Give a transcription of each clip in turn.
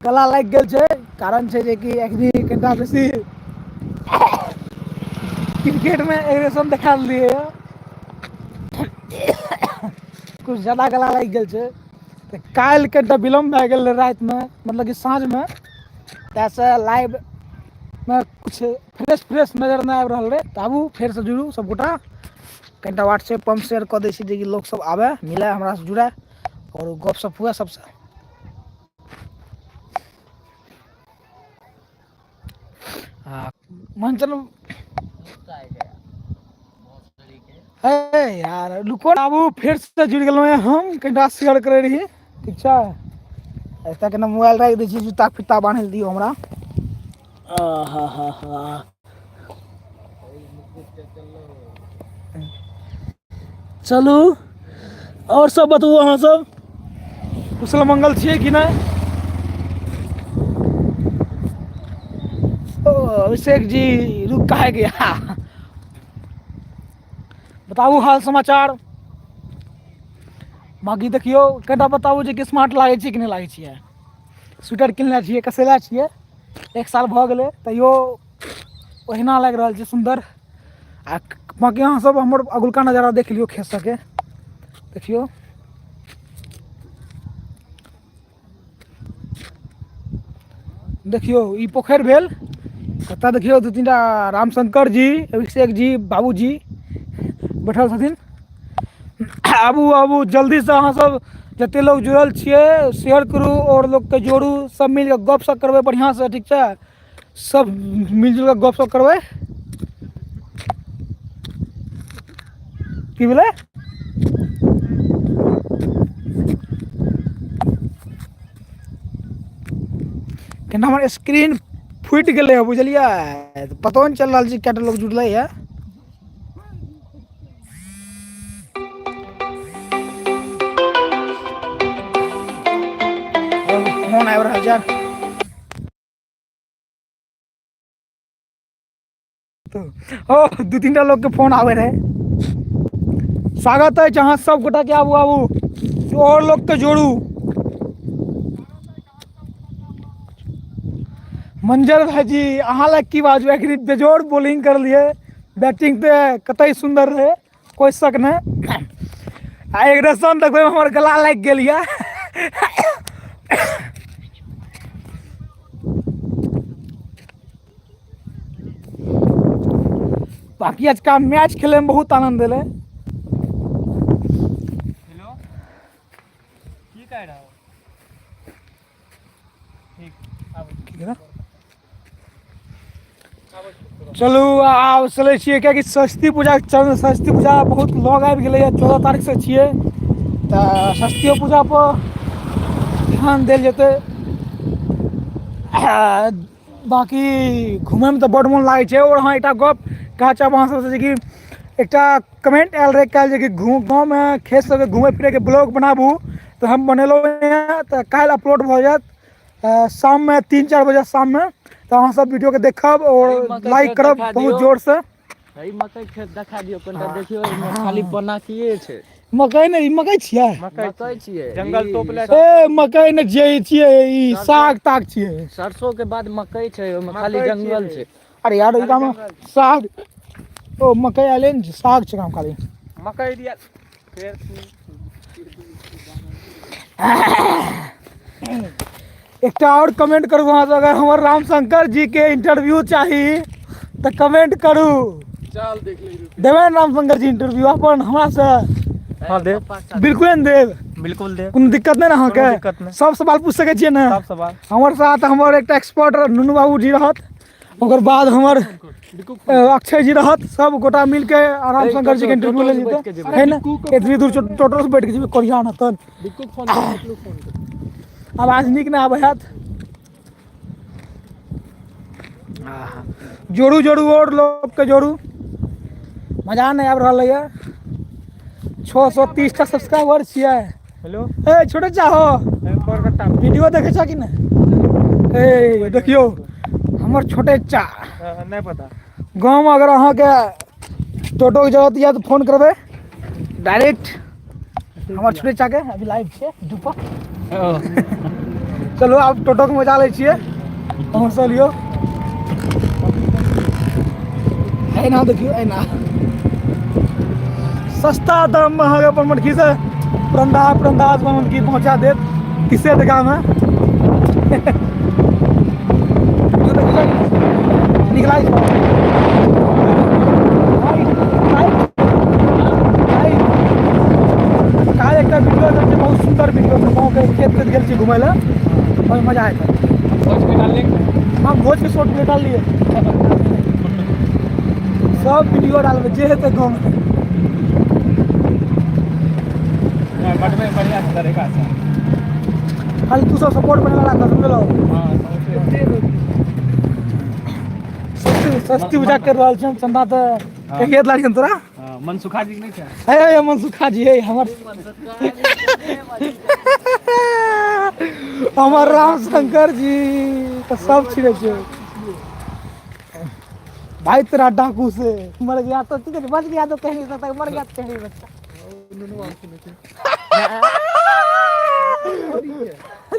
गला लागि गेल छै। कारण छै जेकि एखनी कनिटा बेसी क्रिकेटमे एग्रेशन देखा देलियै कुछ ज्यादा गला लागि गेल छै। तऽ काल्हि कनिटा विलम्ब भए गेल रहै रातिमे, मतलब कि साँझमे, ताहिसँ लाइवमे किछु फ्रेश फ्रेश नजर नहि आबि रहल रहै। तऽ आबू फेरसँ जुड़ू सबगोटा, कनिटा व्हाट्सएप पर हम शेयर कऽ दै छी जेकि लोकसब आबै, मिलै, हमरासँ जुड़ै आओर गपशप हुए सबसँ। आ मंचन हे यार रुको, आबू फेर से जुड़ गेलहुँ हैं हम। कनिटा शेयर करै रही, ठीक छै? एतऽ कने मोबाइल राखि दै छी, जूता फिता बान्हि दियौ हमरा। हा हा हा, चलू आओर सब बतबू, अहाँ सब कुशल मंगल छियै कि नहि? ओ अभिषेक जी रुक काहे गया? बताबू हाल समाचार। बाकी देखियौ कनिटा बताबू जे कि स्मार्ट लागै छै कि नहि लागै छियै। स्वेटर किनले छियै, कसेले छियै, एक साल भऽ गेलै, तैयो ओहिना लागि रहल छै सुन्दर। आ बाँकी अहाँ सब हमर अगुलका नजारा देख लियौ, खेत सबके देखियौ। देखियौ ई पोखरि भेल, एतऽ देखियौ दू तीन टा रामशंकर जी, अभिषेक जी, बाबूजी बैठल छथिन। आबू आबू जल्दीसँ, अहाँ सब जते लोग जुड़ल छियै शेयर करू आओर लोकके जोड़ू, सब मिलके गपशप करबै बढ़िआँसँ, ठीक छै? सब मिलजुल कऽ गपशप करबै। की भेलै? केना हमर स्क्रीन फूटि गेलै हँ, बुझलियै? पतो नहि चलि रहल छै कएटा लोक जुड़लै यऽ। फोन आबि रहल छै। ओ दू तीन टा लोकके फोन आबै रहै। स्वागत अछि अहाँ सब गोटाके, आबू आबू, आओर लोकके जोड़ू। मंजर भाईजी अहाँ लग की बाजू, एखनी बेजोड़ बॉलिंग करलियै, बैटिंग तऽ कतई सुन्दर रहै, कोइ शक नहि। आ एग्रेशन देखबै हमर गला लागि गेल यऽ। बाकी आजका मैच खेले में बहुत आनंद एलै। हेलो, की कह रहा हो? ठीक, आबै। ठीक है ना? चलू आब चलै छियै, किएकि सरस्वती पूजा चल, सरस्वती पूजा बहुत लग आबि गेलैए, 14 तारीखसँ छियै, तऽ सरस्वतियो पूजापर ध्यान देल जेतै। बाँकी घुमयमे तऽ बड्ड मोन लागै छै। आओर हँ, एकटा गप कहऽ चाहब अहाँ सबसँ जेकि एकटा कमेंट आयल रहै काल्हि जेकि गाँवमे खेत सबके घुमै फिरैके ब्लॉग बनाबू, तऽ हम बनेलहुँ हँ, तऽ काल्हि अपलोड भऽ जायत शाममे 3-4 बजे शाममे। तऽ अहाँ सब वीडियोके देखब आओर लाइक करब बहुत जोरसँ। ई मकई खेत देखा दियौ कनिटा, देखियौ एहिमे खाली पनाकिए छै। मकई नहि, ई मकई छियै? मकई छियै। जंगल तोपले। ए मकई नहि छियै, ई छियै, ई साग ताग छियै। सरसों के बाद मकई छै, ओहिमे खाली जंगल छै। अरे यार, ई गाममे साग, ओ मकई आयले ने, साग छै गाम खाली। मकई दिया फेर। एकटा आओर कमेंट करू अहाँ सब, अगर हमर रामशंकर जी के इंटरव्यू चाही तऽ कमेंट करू। चल देख ले। देबै ने रामशंकर जी इंटरव्यू अपन हमरा से? हाँ, देब। बिल्कुल ने देब? बिल्कुल देब। कोनो दिक्कत नहि ने अहाँके? कोनो दिक्कत नहि। सब सवाल पूछ सकै छियै ने? सब सवाल। हमर साथ हमर एकटा एक्सपर्ट नुनू बाबू जी रहत, ओकर बाद हमर अक्षय जी रहत, सब गोटा मिल के आराम शंकर जी के इंटरव्यू ले जेतै, है ने? एतबी दूर टोटो से बैठ के जेबै, कोरिया न तन आवाज नीक नहि आबै हैत। जोड़ू जोड़ू और लोग के जोड़ू, मजा नहि आबि रहल यऽ। 630 टा सब्सक्राइबर छियै। हेलो। ए छोटे चाहो वीडियो देखे छ कि नहि? ए देखियौ हमर छोटे चा। नहि पता। गाँवमे अगर अहाँके टोटोके जरूरत यऽ तऽ फोन करबै डायरेक्ट हमर छोटे चाके। अभी लाइव छै यूट्यूब पर। चलू आब टोटोके मजा लै छियै अहाँ सब लियौ एना देखियौ एना सस्ता दाममे अहाँके अपन मटकीसँ परन्दा परन्दा मटकी पहुँचा देत 30 टकामे। नीक लागै छै। काल्हि एकटा वीडियो देखै बहुत सुन्दर वीडियो छै, गाँवके खेत तेत गेल छी घुमै लए, ओहिमे मजा आयल। हम भोजके शॉर्ट वीडियो डाललियै, सब वीडियो डालबै जे हेतै गाँवमे। बढ़िया तरीका से खाली तू सब सपोर्ट बनेला राख, समझलो? सस्ती सस्ती बुझा कर रहल छी हम। चंदा तऽ कहिए देलखिन तोरा। मनसुखा जी नहि छै? हे मनसुखा जी, हे हमर हमर राम शंकर जी तऽ सब छिड़ै छै भाई। तेरा डाकू से मर गया तो ठीक है, बच गया तो कह नहीं सकता, मर गया तो कह नहीं सकता।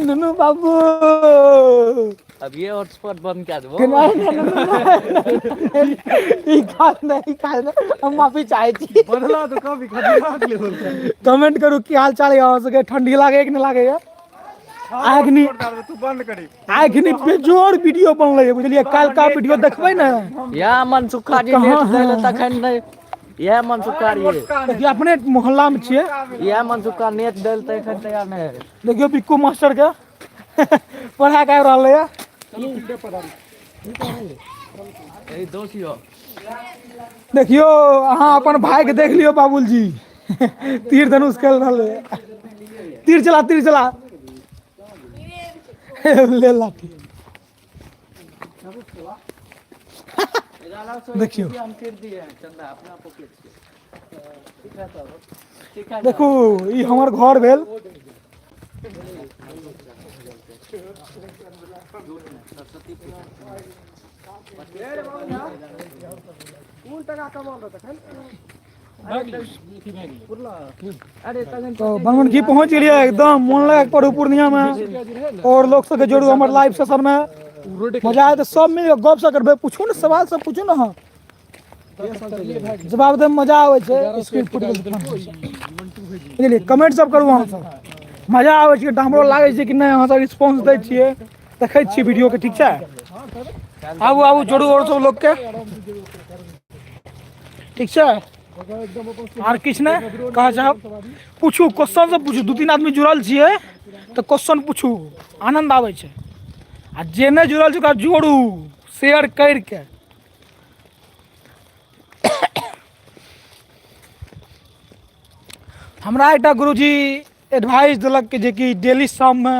नुनू बाबू, अब ये हॉटस्पॉट बंद कर दो। ई खाल नहीं, खाल नहीं, हम माफी चाहे छी। बदला तो कभी खतरनाक लेवल। कमेंट करू की हाल चाल है अहाँ सबके, ठंडी लागे कि नहीं लागे? आखनी तू बंद करी। आखनी बेजोड़ वीडियो बनलै है, बुझलियै? काल्हिका वीडियो देखबै ने। या मनसुखा जी कहाँ नेट दै है? तखन नहि इएह मनसुखा रहियै। देखियौ अपने मोहल्ला में छियै। इएह मनसुखा नेट दैल तखन तैयार नहि है। देखियौ बिक्कू मास्टर के पढ़ा के आबि रहलै है। ए दोस्त यो। देखियौ अहाँ अपन भाई के देख लियौ, बाबुल जी तीर धनुष खेल रहलै है। तीर चला, तीर चला, ले लाठी। देखियौ। हम फिर दिए हैं चंदा अपना पॉकेट से। ठीक है तब ठीक है। देखू ई हमर घर भेल। तो बनमनखी पहुँच गेलियै, एकदम मोन लगा के पढ़ू पूर्णिया में और लोग सबके जोड़ू हमर लाइव सेशन में, मजा आयत। सब मिल गप सब करबै, पूछू ने, सवाल सब पूछू ने, अहाँ जवाब दैमे मजा आबै छै। स्क्रीन फुटि गेल, बुझलियै? कमेंट सब करू अहाँ सब, मजा आबै छै। तऽ हमरो लागै छै कि नहि, अहाँ सब रिस्पॉन्स दै छियै, देखै छियै वीडियोके। ठीक छै, आबू आबू, जोड़ू आओर सब लोकके। ठीक छै, आर किछु नहि कहऽ चाहब। पूछू, क्वेश्चन सब पूछू। दू तीन आदमी जुड़ल छियै तऽ क्वेश्चन पूछू, आनन्द आबै छै। आ जे नहि जुड़ल छै ओकरा जोड़ू शेयर करिके। हमरा एकटा गुरुजी एडवाइस देलक कि जेकि डेली शाममे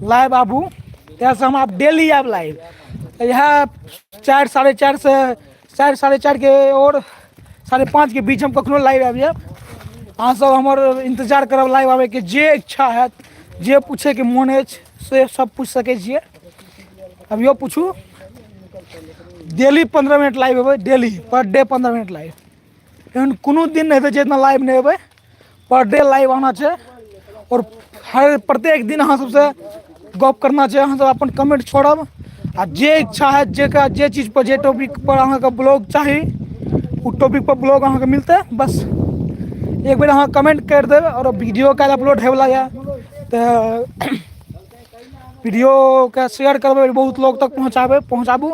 लाइव आबू, ताहिसँ हम आब डेली आयब लाइव। इएह 4 4:30 से 4 4:30 के और 5:30 के बीच हम कखनो लाइव आबि जायब। अहाँसभ हमर इन्तजार करब लाइव आबैके। जे इच्छा हैत, जे पूछैके मोन अछि से सब पूछि सकै छियै, अभियो पूछू। डेली 15 मिनट लाइव एबै, daily per day 15 minute live. एहन कोनो दिन नहि हेतै जे इतना लाइव नहि एबै। पर डे लाइव आना छै और हर प्रत्येक दिन अहाँ सबसँ गप करना छै। अहाँ सब अपन कमेंट छोड़ब आ जे इच्छा है, जेकरा जे चीज पर, जे टॉपिक पर अहाँके ब्लॉग चाही, ओ टॉपिक पर ब्लॉग अहाँके मिलतै। बस एक बेर अहाँ कमेंट करि देब और वीडियो काल्हि अपलोड होयवला यऽ, तऽ वीडियोके शेयर करबै, बहुत लोग तक पहुँचाबै पहुँचाबू,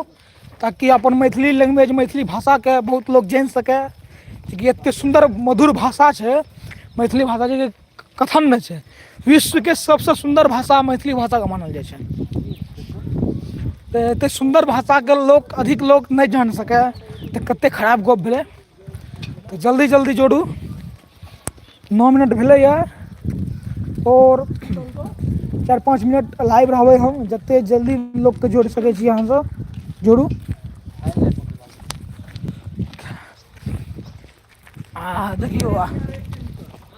ताकि अपन मैथिली लैंग्वेज, मैथिली भाषाके बहुत लोग जानि सकै कि एतेक सुन्दर मधुर भाषा छै मैथिली भाषा, जे कथन नहि छै। विश्वके सबसँ सुन्दर भाषा मैथिली भाषाके मानल जाइ छै। तऽ एतेक सुन्दर भाषाके लोक, अधिक लोक नहि जानि सकै तऽ कतेक खराब गप भेलै। तऽ जल्दी जल्दी जोड़ू। 9 मिनट भेलैए आओर 4-5 मिनट लाइव रहबै हम। जतेक जल्दी लोकके जोड़ि सकै छी अहाँसभ जोड़ू। आ देखियौ, आ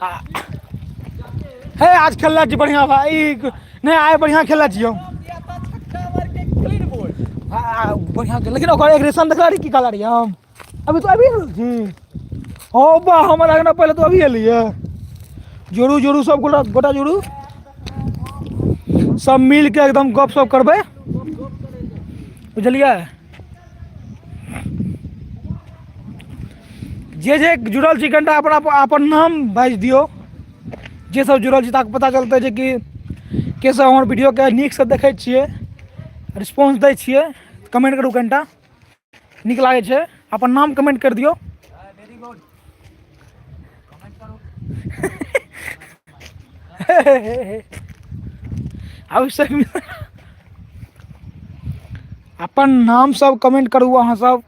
आ हे आज खेलने छी बढ़िआँ भाई। नहि, आइ बढ़िआँ खेलने छी हम। बढ़िआँ खेल, लेकिन ओकर एग्रेशन देखला रही की कहला रही हम। अभी तो अभी एल छी। ओ बा, हमर अगना पहिले तो अभी एलियै। जोड़ू जोड़ू, सब गोटा गोटा जोड़ू। सब मिलके एकदम गप सप करबै, बुझलियै? जे जे जुड़ल छी कनिटा अपन अपन नाम बाजि दियौ, जे सब जुड़ल छी, ताकि पता चलतै जे कि के सब हमर वीडियोके नीकसँ देखै छियै, रिस्पॉन्स दै छियै। कमेंट करू कनिटा, नीक लागै छै। अपन नाम कमेंट करि दियौ। अभिषेक मिश्रा, अपन नाम सब कमेंट करू अहाँ सब,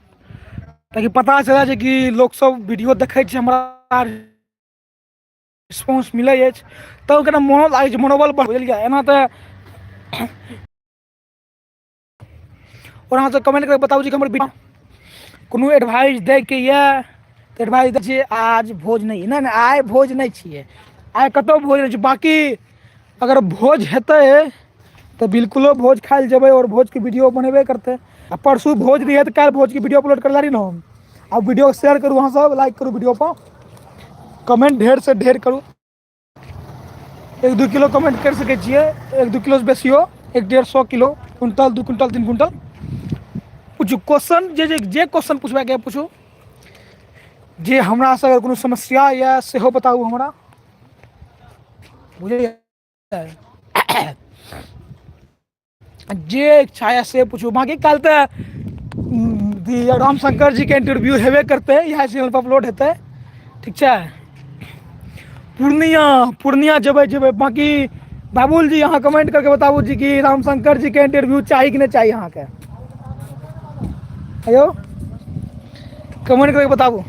ताकि पता चलै छै कि लोक सब वीडियो देखै छै, हमरा रिस्पॉन्स मिलै अछि, तब कनि मोनो लागै छै, मनोबल बढ़, बुझलियै? एना तऽ आओर अहाँ सब कमेंट करके बताबू जे हमर कोनो एडवाइस दैके यऽ तऽ एडवाइस दै छियै। आज भोज नहि, नहि नहि, आइ भोज नहि छियै, आइ कतहु भोज नहि छै। बाँकी अगर भोज हेतै तऽ बिल्कुलो भोज खाइ लए जेबै आओर भोजके वीडियो बनेबे करतै। आ परसू भोज रहियै तऽ काल्हि भोजके वीडियो अपलोड करले रही ने हम। आ वीडियो शेयर करू अहाँ सब, लाइक करू वीडियो पर, कमेंट ढेर से ढेर करू। 1-2 किलो कमेंट करि सकै छियै, 1-2 किलोसँ बेसियो, 1-150 किलो, क्विंटल, 2 क्विंटल, 3 क्विंटल पूछू क्वेश्चन। जे जे जे क्वेश्चन पुछबाके पूछू। जे हमरासँ अगर कोनो समस्या यऽ सेहो बताबू हमरा, बुझलियै? जे इच्छा यऽ से पूछू। बाँकी काल्हि तऽ रामशंकर जीके इंटरव्यू हेबे करतै, इएह चैनल पर अपलोड हेतै, ठीक छै? पूर्णिया, पूर्णिया जेबै, जेबै। बाँकी बाबुल जी, अहाँ कमेंट करके बताबू जी कि रामशंकर जीके इंटरव्यू चाही कि नहि चाही अहाँके। अयो कमेंट करके बताबू,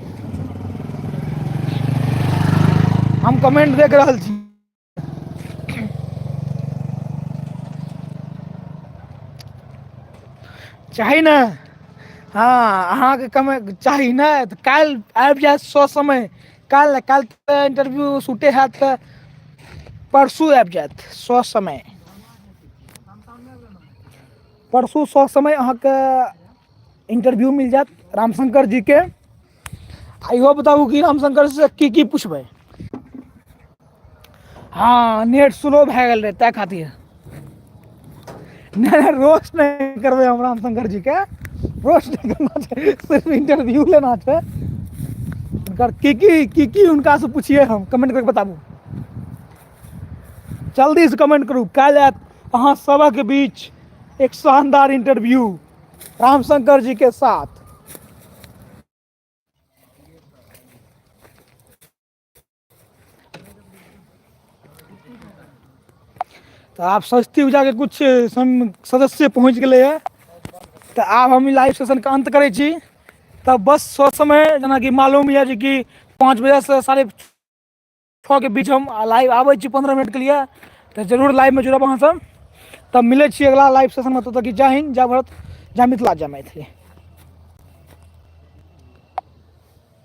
हम कमेंट देख रहल छी। चाही ने? हँ, अहाँके कमे चाही ने तऽ काल्हि आबि जायत सौ समय। काल्हि नहि, काल्हि तऽ इंटरव्यू शूटे हैत, तऽ परसू आबि जायत सौ समय। परसू सौ समय अहाँके इंटरव्यू मिल जायत रामशंकर जीके। आ इहो बताबू कि रामशंकर से की की पुछबै। हँ, नेट स्लो भए गेल रहै ताहि खातिर। नहि नहि, रोस्ट नहि करबै हम रामशंकर जीके, रोस्ट नहि करना छै, सिर्फ इंटरव्यू लेना छै हुनकर। की की की की हुनकासँ पुछिए हम, कमेंट करके बताबू। जल्दीसँ कमेंट करू। काल्हि आयत अहाँ सबक बीच एक शानदार इंटरव्यू रामशंकर जी के साथ। तऽ आब सरस्वती पूजाके किछु सदस्य पहुँच गेलैए, तऽ आब हम ई लाइव सेशनके अन्त करै छी। तऽ बस ससमय जेनाकि मालूम यऽ जे कि 5 बजेसँ 6:30 के बीच हम लाइव आबै छी 15 मिनटके लिए, तऽ जरूर लाइवमे जुड़ब अहाँसभ। तब मिलै छी अगिला लाइव सेशनमे, तब तक जय हिन्द, जय भारत, जय मिथिला, जय मैथिली।